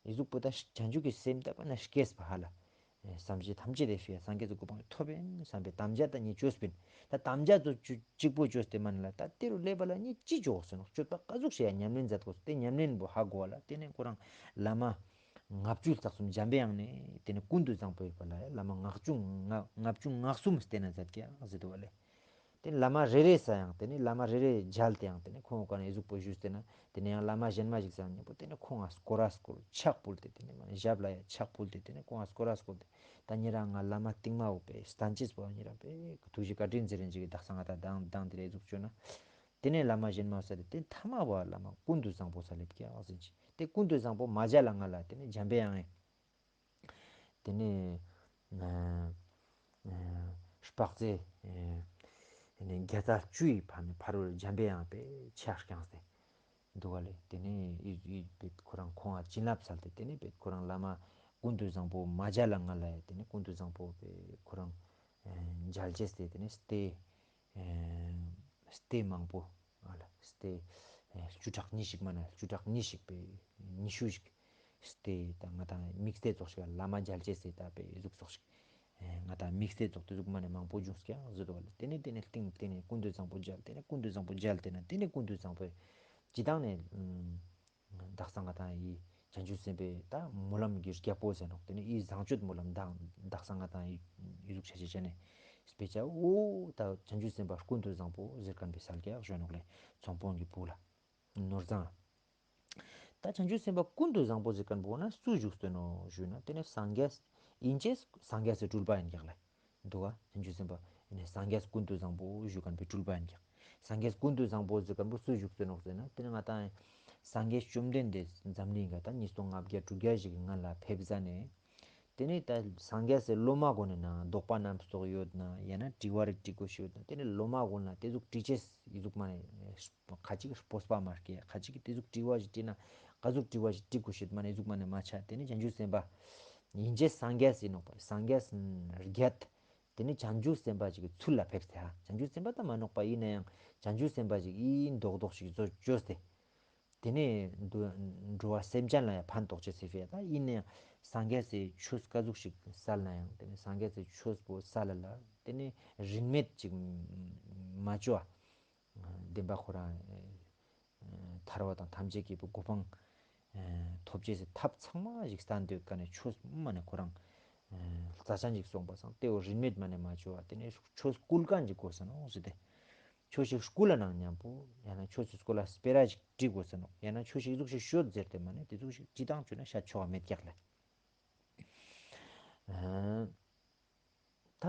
ཨེ་ཟུག་པོ་ད་བྱང་ཆུབ་ཀྱི་སེམས་ད་པ་ན་སྐྱེས་པ་ཧ་ལ། ཨེ་བསམ་གཞིག་ཐམས་ཅད་དེ་ཕི་ཡ་སངས་རྒྱས་སུ་གོ་འཕང་ཐོབ་པའི་བསམ་པའི་དམ་བཅའ་དང་ཉེ་ཆོས་པིན། ད་དམ་བཅའ་ཚོ་གཅིག་པོ་བཅོས་ཏེ་མ་ནི་ལ་ད་དེ་རུ་ལེབ་པ་ལ་ཉེ་ཅི་ཅོ་འོག་སོ་ནོག་སྤྱོད་པ་ཀ་ཟུག་ཞེ་ཡ་ཉམས་ལེན་མཛད་དགོས་སོ་དེ་ཉམས་ལེན་པོ་ཧ་གོ་བ་ལ་དེ་ནས་ཁོ་རང་བླ་མ་ལྔ་བཅུ་རྩ་གསུམ་འཇམ་པའི་དབྱངས་ནས་དེ་ནས་ཀུན་ཏུ་བཟང་པོ་ཡོད་པ་ལ་བླ་མ་ལྔ་བཅུ་ལྔ་ལྔ་བཅུ་ང་གསུམ་བསྟེན་ན་མཛད་ཀྱག་ཟེར་དུ་བ་ལེ། དེ་ནས་བླ་མ་རེ་རེ་ས་ཡང་དེ་ནས་བླ་མ་རེ་རེ་མཇལ་ཏེ་ཡང་དེ་ནས་ཁོང་ག་ནས་ཨི་ཟུག་པོ་ཞུས་ཏེ་ན་དེ་ནས་ཡང་བླ་མ་གཞན་མ་ཞིག་ས་ཡང་ཉེ་པོ་དེ་ནས་ཁོང་ང་སྐོར་ར་སྐོར་ཕྱག་ཕུལ་ཏེ་དེ་ནས་མ་ནི་ཞབས་ལ་ཡ་ཕྱག་ཕུལ་ཏེ་དེ་ནས་ཁོང་ང་སྐོར་ར་སྐོར་ཏེ་ད་ཉེ་རང་ང་བླ་མ་རྟིང་མ་འོག་པའི་སྟན་ཅེས་པོ་ཉེ་རང་པའི་ཐུགས་རྗེ་བཀའ་དྲིན་ཟེར་རིན་ཅིག་གི་དག་ས་ང་ད་དང་དང་དེ་རེ་ཨི་ཟུག་བཅོས་ན་དེ་ནས་བླ་མ་གཞན་མ་ས་དེ་དེ་ཐ་མ་བ་བླ་མ་ཀུན་ཏུ་བཟང་པོ་ས་ལེབ་ཀྱག་ཟེར་ཅིག་དེ་ཀུན་ཏུ་བཟང་པོ་མ་མཇལ་ལ་ང་ལ་དེ་ནས་འཇམ་པའི་དབྱངས་ཨེ། དེ་ནས་ཨ་ཨ་དཔག་ཚད་ཨ་དེ་ནས་བརྒྱ་རྩ་བཅུ་ཡི་ཕ་ནས་ཕ་རོལ་འཇམ་པའི་དབྱངས་པའི་ཕྱག་བརྐྱངས་ཏེ་འདུག་ག་ལེ། དེ་ནས་ཨི་ཨི་བེད་ཁོ་རང་ཁོང་ང་བྱིན་རླབས་སལ་ཏེ་དེ་ནས་བེད་ཁོ་རང་བླ་མ་ཀུན་ཏུ་བཟང་པོ་མ་མཇལ་ལ་ང་ལ་ཡ་དེ་ནས་ཀུན་ཏུ་བཟང་པོ་བེད་ཁོ་རང་ཨ་མཇལ་ཅེས་ཏེ་དེ་ནས་སྟེ། ཨེ་སྟེ་མང་པོ་ཨ་ལ་སྟེ་ཨེ་བཅུ་ཕྲག་གཉིས་ཤིག་མ་ན་བཅུ་ཕྲག་གཉིས་ཤིག་པའི་ཉི་ཤུ་ཞིག་སྟེ་ད་ང་དང་དམིགས་བསལ་ཙོགས་ཤིག་བླ་མ་མཇལ་ཅེས་སྟེ་ད་པའི་ཨི་ཟུག་ཙོགས་ཤིག་ཨེ་ང་དང་དམིགས་བསལ་ཙོགས་དེ་ཟུག་མ་ནས་མང་པོ་བྱུང་སྐྱག་ཟེར་དོ་ལ། དེ་ནས་དེ་ནས་སྟེང་དེ་ནས་ཀུན་ཏུ་བཟང་པོ་མཇལ་དེ་ནས་ཀུན་ཏུ་བཟང་པོ་མཇལ་དེ་ནས་དེ་ནས་ཀུན་ཏུ་བཟང་པོའི་སྤྱི་བཏང་ནས་ཨུམ། དག་ས་ང་དང་ཡི་བྱང་ཆུབ་སེམས་དཔའི་ད་སྨོན་ལམ་གྱི་རྒྱལ་པོ་ཟེར་ནོག་དེ་ནས་ཡི་བཟང་སྤྱོད་སྨོན་ལམ་དང་དག་ས་ང་དང་ཡི་ཡི་ཟུག་ཆ་ཆེ་ཆ་ནས་སྤེ་ཆ་འོ་ད་བྱང་ཆུབ་སེམས་དཔའ་ཀུན་ཏུ་བཟང་པོ་ཟེར་མཁན་པའི་སལ་ཀྱག་ཞུ་ནོག་ལེ། ཚོང་དཔོན་གྱི་བུ་ལ་ནོར་བཟང་། ད་བྱང་ཆུབ་སེམས་དཔའ་ཀུན་ཏུ་བཟང་པོ་ཟེར་མཁན་པོ་ན་སུ་བཞུགས་སྟོན་ནོ་ཞུ་ན་དེ་ནས་སངས་རྒྱས་ཡིན་ཅེས་སངས་རྒྱས་སི་སྤྲུལ་པ་ཡིན་ཀྱག་ལེ། འདུག་ག་བྱང་ཆུབ་སེམས་དཔའ་ཡིན་ནས་སངས་རྒྱས་ཀུན་ཏུ་བཟང་པོ་བཞུགས་མཁན་པའི་སྤྲུལ་པ་ཡིན་ཀྱག་སངས་རྒྱས་ཀུན་ཏུ་བཟང་པོ་ཟེར་མཁན་པོ་སུ་བཞུགས་སྟོན་ནོག་ཟེར་ན་དེ་ནས་ང་དང་སངས་རྒྱས་བཅོམ་ལྡན་འདས་འཛམ་གླིང་ག་ད་ཉིས་སྟོང་ལྔ་བརྒྱ་དྲུག་བརྒྱ་ཞིག་གི་སྔ་ལ་ཕེབས་ཟ་ནས་དེ་ནས་ད་སངས་རྒྱས་སི་སློབ་མ་གུན་ནི་ནང་དོགས་པ་རྣམ་རྟོག་ཡོད་ན་ཡང་ན་དྲི་བ་རིགས་དྲི་དགོས་ཤེས་ཡོད་ན་དེ་ནས་སློབ་མ་གུན་ལ་དེ་ཟུག་དྲི་ཅེས་ཡི་ཟུག་མ་ནས་ཁ་ཅིག་སྤོབས་པ་མ་སྐྱེ་ཁ་ཅིག་གི་དེ་ཟུག་དྲི་བ་ཞིག་དྲི་ན་ག་ཟུག་དྲི་བ་ཞིག་དྲི་དགོས་ཤེས་མ་ནས་ཡི་ཟུག་མ་ནས་མ་ཆ་དེ་ནས་བྱང་ཆུབ་སེམས་དཔའ་ཡིན་ཅེས་སངས་རྒྱས་ཡིན་ནོག་པ་སངས་རྒྱས་བརྒྱད། དེ་ནས་བྱང་ཆུབ་སེམས་དཔའ་ཅིག་གི་ཚུལ་ལ་ཕེབས་ཏེ་ཧ། བྱང་ཆུབ་སེམས་དཔའ་ད་མ་ནོག་པ་ཡིན་ན་ཡང་བྱང་ཆུབ་སེམས་དཔའ་ཅིག་ཡིན་མདོག་མདོག་ཞིག་བཟོ་བཅོས་ཏེ། དེ་ནས་འགྲོ་འགྲོ་བ་སེམས་ཅན་ལ་ཡང་ཕན་ཐོགས་ཅེས་སི་ཕི་ཡ་ད་ཡིན་ན་ཡང་སངས་རྒྱས་སི་ཆོས་ཀ་ཟུག་ཞིག་སལ་ན་ཡང་དེ་ནས་སངས་རྒྱས་སི་ཆོས་པོ་སལ་ལ་དེ་ནས་རིན་མེད་ཅིག་མ་བཅོ་བ། བདེན་པ་ཁོ་རང་ཐར་བ་དང་ཐམས་ཅད་མཁྱེན་པའི་གོ་འཕང་ཐོབ་ཅེས་སི་ཐབས་ཚང་མ་ཞིག་སྟན་འདོད་ཀ་ནས་ཆོས་མ་ནས་ཁོ་རང་རྩ་ཆེན་ཞིག་སོང་པ་སང་དེ་བོ་རིན་མེད་མ་ནས་མ་བཅོ་བ་དེ་ནས་ཆོས་སྐུལ་མཁན་ཞིག་དགོས་ས་ནོག་ཟེར་ཏེ། ཆོས་ཤིག་སྐུལ་ལ་ནང་མཉམ་པོ་ཡང་ན་ཆོས་སི་སྐོར་ལ་སྤེ་ར་ཞིག་དྲི་དགོས་ས་ནོག་ཡང་ན་ཆོས་ཤིག་ཟུག་ཞིག་ཤོད་ཟེར་ཏེ་མ་ནས་དེ་ཟུག་ཞིག་དྲི་དང་བཅོ་ན་ཤ་ཆོག་ག་མེད་ཀྱག་ལ། ད་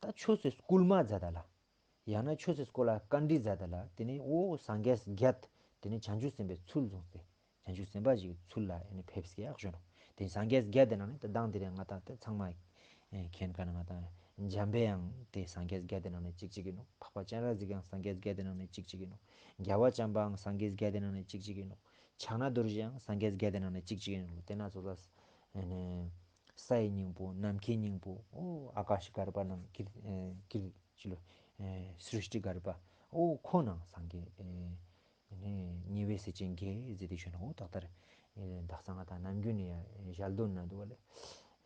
ད་ཆོས་སི་སྐུལ་མ་མཛད་ད་ལ། ཡང་ན་ཆོས་སི་སྐོར་ལ་བཀའ་འདྲི་མཛད་ད་ལ། དེ་ནས་འོ་སངས་རྒྱས་བརྒྱད། དེ་ནི་བྱང་ཆུབ་སེམས་དཔའི་ཚུལ་བཟུང་སྟེ། བྱང་ཆུབ་སེམས་དཔའ་ཞིག་གི་ཚུལ་ལ་ཨེ་ནི་ཕེབས་ཀྱག་ཞུ་ནོག་དེ་སངས་རྒྱས་བརྒྱད་དེ་ནང་ནས་ད་དང་དེ་རིང་ང་ཏང་དེ་ཚང་མ་མཁྱེན་མཁན་ང་ཏང་འཇམ་པའི་དབྱངས་དེ་སངས་རྒྱས་བརྒྱད་དེ་ནང་ནས་གཅིག་གཅིག་ཡིན་ནོག་པགས་པ་སྤྱན་རས་གཟིགས་ཡང་སངས་རྒྱས་བརྒྱད་དེ་ནང་ནས་གཅིག་གཅིག་ཡིན་ནོག་རྒྱལ་བ་བྱམས་པའང་སངས་རྒྱས་བརྒྱད་དེ་ནང་ནས་གཅིག་གཅིག་ཡིན་ནོག་ཕྱག་ན་རྡོ་རྗེའང་སངས་རྒྱས་བརྒྱད་དེ་ནང་ནས་གཅིག་གཅིག་ཡིན་ནོག་དེ་ན་ཚོ་ལ་ཨེ་ནི་ས་ཡི་སྙིང་པོ། ནམ་མཁའི་སྙིང་པོ། ཨོ་ཨ་ཀ་ཤི་གརྦྷ་ནང་ཀིར་ཨེ་ཀིར་ཅི་ལོ་ཨེ་སྲིཥྚི་གརྦྷ། ཨོ་ཁོང་ནང་སངས་རྒྱས་ཨེ་ཨེ་ནི་ཉེ་བའི་སྲས་ཆེན་བརྒྱད་ཟེར་ཏེ་ཞུ་ནོག་ཨོ་ཏག་ཏག་རེ། ཨེ་དག་ས་ང་ཏང་ནམ་རྒྱུན་ནས་ཡང་ཞལ་འདོན་ན་འདུག་པ་ལེ།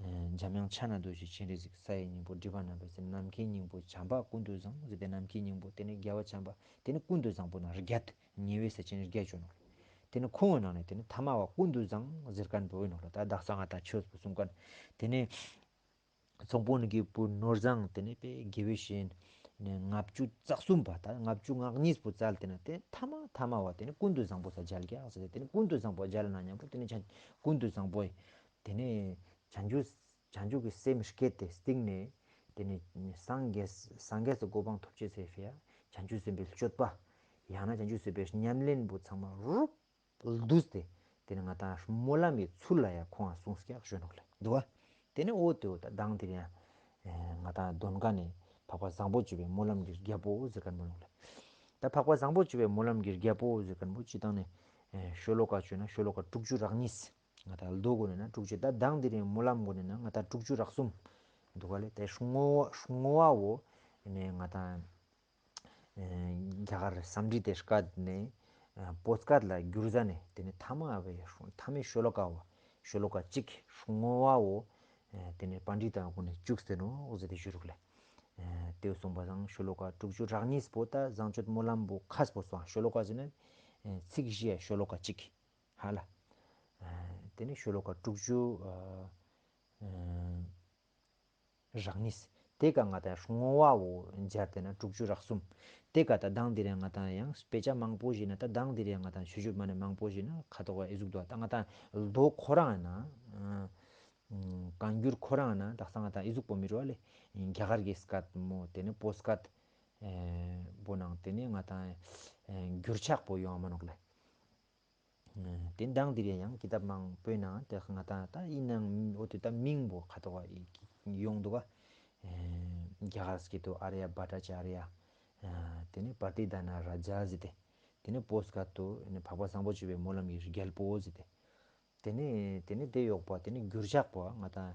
ཨེ་འཇམ་དབྱངས་ཕྱག་ན་རྡོ་རྗེ་སྤྱན་རས་གཟིགས། ས་ཡི་སྙིང་པོ་སྒྲིབ་པ་རྣམ་པའི་སེལ། ནམ་མཁའི་སྙིང་པོ་བྱམས་པ་ཀུན་ཏུ་བཟང་ཟེར་ཏེ་ནམ་མཁའི་སྙིང་པོ་དེ་ནི་རྒྱལ་བ་བྱམས་པ་དེ་ནི་ཀུན་ཏུ་བཟང་པོ་ནང་བརྒྱད། ཉེ་བའི་སྲས་ཆེན་བརྒྱད་ཅོ་ནོག་དེ་ནི་ཁོང་གི་ནང་ནས་དེ་ནི་ཐ་མ་བ་ཀུན་ཏུ་བཟང་ཟེར་མཁན་པོ་ཡིན་ནོག་ལེ། ད་དག་ས་ང་ཏང་ཆོས་པོ་གསུང་མཁན་དེ་ནི་ཚོང་དཔོན་གྱི་བུ་ནོར་བཟང་དེ་ནི་དཔེ་དགེ་བའི་བཤེས་གཉེན་ལྔ་བཅུ་རྩ་གསུམ་པ་ད་ལྔ་བཅུ་ང་གཉིས་པོ་བཙལ་ཏེ་ན་དེ་ཐ་མ་ཐ་མ་བ་དེ་ནི་ཀུན་ཏུ་བཟང་པོ་ས་མཇལ་ཀྱག་ཟེར་ཏེ་དེ་ནི་ཀུན་ཏུ་བཟང་པོ་མཇལ་ན་མཉམ་པོ་དེ་ནི་ཆ་ཀུན་ཏུ་བཟང་པོ་དེ་ནི་བྱང་ཆུབ་བྱང་ཆུབ་ཀྱི་སེམས་བསྐྱེད་དེ་སྟིང་ནས་དེ་ནི་སངས་རྒྱས་སངས་རྒྱས་སི་གོ་འཕང་ཐོབ་ཅེས་སི་ཕི་ཡ་བྱང་ཆུབ་སེམས་དཔའི་སྤྱོད་པ་ཡང་ན་བྱང་ཆུབ་སེམས་དཔའི་ཉམས་ལེན་པོ་ཚང་མ་རུབ་བསྡུས་ཏེ་དེ་ནི་ང་ཏང་སྨོན་ལམ་གྱི་ཚུལ་ལ་ཡང་ཁོང་ང་གསུངས་ཀྱག་ཞུ་ནོག་ལེ། འདུག་པ། དེ་ནི་འོ་དེ་འོ་ད་དང་དེ་རིང་ཡང་ང་ཏང་འདོན་མཁན་ནི་འཕགས་པ་བཟང་པོ་སྤྱོད་པའི་སྨོན་ལམ་གྱི་རྒྱལ་པོ་ཟེར་མཁན་པོ་ནོག་ལེ། ད་འཕགས་པ་བཟང་པོ་སྤྱོད་པའི་སྨོན་ལམ་གྱི་རྒྱལ་པོ་ཟེར་མཁན་པོ་སྤྱིར་བཏང་ནི་ཤོ་ལོ་ཀ་བཅོས་ན་ཤོ་ལོ་ཀ་དྲུག་ཅུ་རེ་གཉིས། ང་ཏང་མདོ་གོ་ནས་ན་དྲུག་ཅུ། ད་དང་དེ་རིང་སྨོན་ལམ་གོ་ནས་ན་ང་ཏང་དྲུག་ཅུ་རེ་གསུམ་འདུག་ག་ལེ། དེ་བསྔོ་བ་བསྔོ་བ་བོ་ནས་ང་ཏང་ཨེ་རྒྱ་གར་སཾ་སྐྲྀ་ཏ་སྐད་ནས་ཨེ་བོད་སྐད་ལ་བསྒྱུར་ཟ་ནས་དེ་ནས་ཐ་མ་བའི་ཐ་མའི་ཤོ་ལོ་ཀ་བོ་ཤོ་ལོ་ཀ་གཅིག་བསྔོ་བ་བོ་ཨེ་དེ་ནས་པཎྜི་ཏ་གུན་ནས་བཅུག་སྟེ་ནོག་ཟེར་ཏེ་ཞུ་རུག་ལེ། ཨེ་དེ་གསུངས་པ་སང་ཤོ་ལོ་ཀ་དྲུག་ཅུ་རེ་གཉིས་པོ་ད་བཟང་སྤྱོད་སྨོན་ལམ་བོ་ཁས་པོ་སོང་། ཤོ་ལོ་ཀ་ཟེར་ན་ཨེ་ཚིག་བཞི་ཡ་ཤོ་ལོ་ཀ་གཅིག་ཧ་ལ། ཨེ་དེ་ནས་ཤོ་ལོ་ཀ་དྲུག་ཅུ་ཨེ་རེ་གཉིས། དེ་ཀ་ང་ཏང་བསྔོ་བ་བོ་སྦྱར་ཏེ་ན་དྲུག་ཅུ་རེ་གསུམ། དེ་ཀ་ད་དང་དེ་རིང་ང་ཏང་ཡང་དཔེ་ཆ་མང་པོ་ཞིག་ན་ད་དང་དེ་རིང་ང་ཏང་ཆོས་བརྒྱུད་མ་ནས་མང་པོ་ཞིག་ན་ཁ་ཐོག་ཨེ་ཟུག་འདུག་ད་ང་ཏང་མདོ་ཁོ་རང་ཡིན་ན་ཨ་བཀའ་འགྱུར་ཁོ་རང་ཡིན་ན་དག་ས་ང་ཏང་ཨེ་ཟུག་པོ་མི་རུ་བ་ལེ། རྒྱ་གར་གྱི་སྐད་མོ་དེ་ནས་བོད་སྐད་ཨེ་བོ་ནང་དེ་ནས་ང་ཏང་ཨེ་འགྱུར་ཕྱག་པོ་ཡོང་མ་ནོག་ལེ། དེ་དང་དེ་རིང་ཡང་ཀི་ཏབ་མང་པོའི་ནང་དེ་ང་ཏང་ད་ཡིན་ནའང་འོ་དེ་ད་མིང་པོ་ཁ་ཐོག་ཡོང་འདུག་ག་རྒྱ་གར་སྐད་དུ་ཨཱརྱ་བྷ་ཊ་ཅཱརྱ། དེ་ནས་པ་ཏི་ད་ན་ར་ཛ་ཟེར་ཏེ། དེ་ནས་བོད་སྐད་དུ་འཕགས་པ་བཟང་པོ་སྤྱོད་པའི་སྨོན་ལམ་གྱི་རྒྱལ་པོ་ཟེར་ཏེ། དེ་ནས་དེ་ནས་དེ་ཡོག་པ་དེ་ནས་འགྱུར་ཕྱག་པོ་ང་ཏང་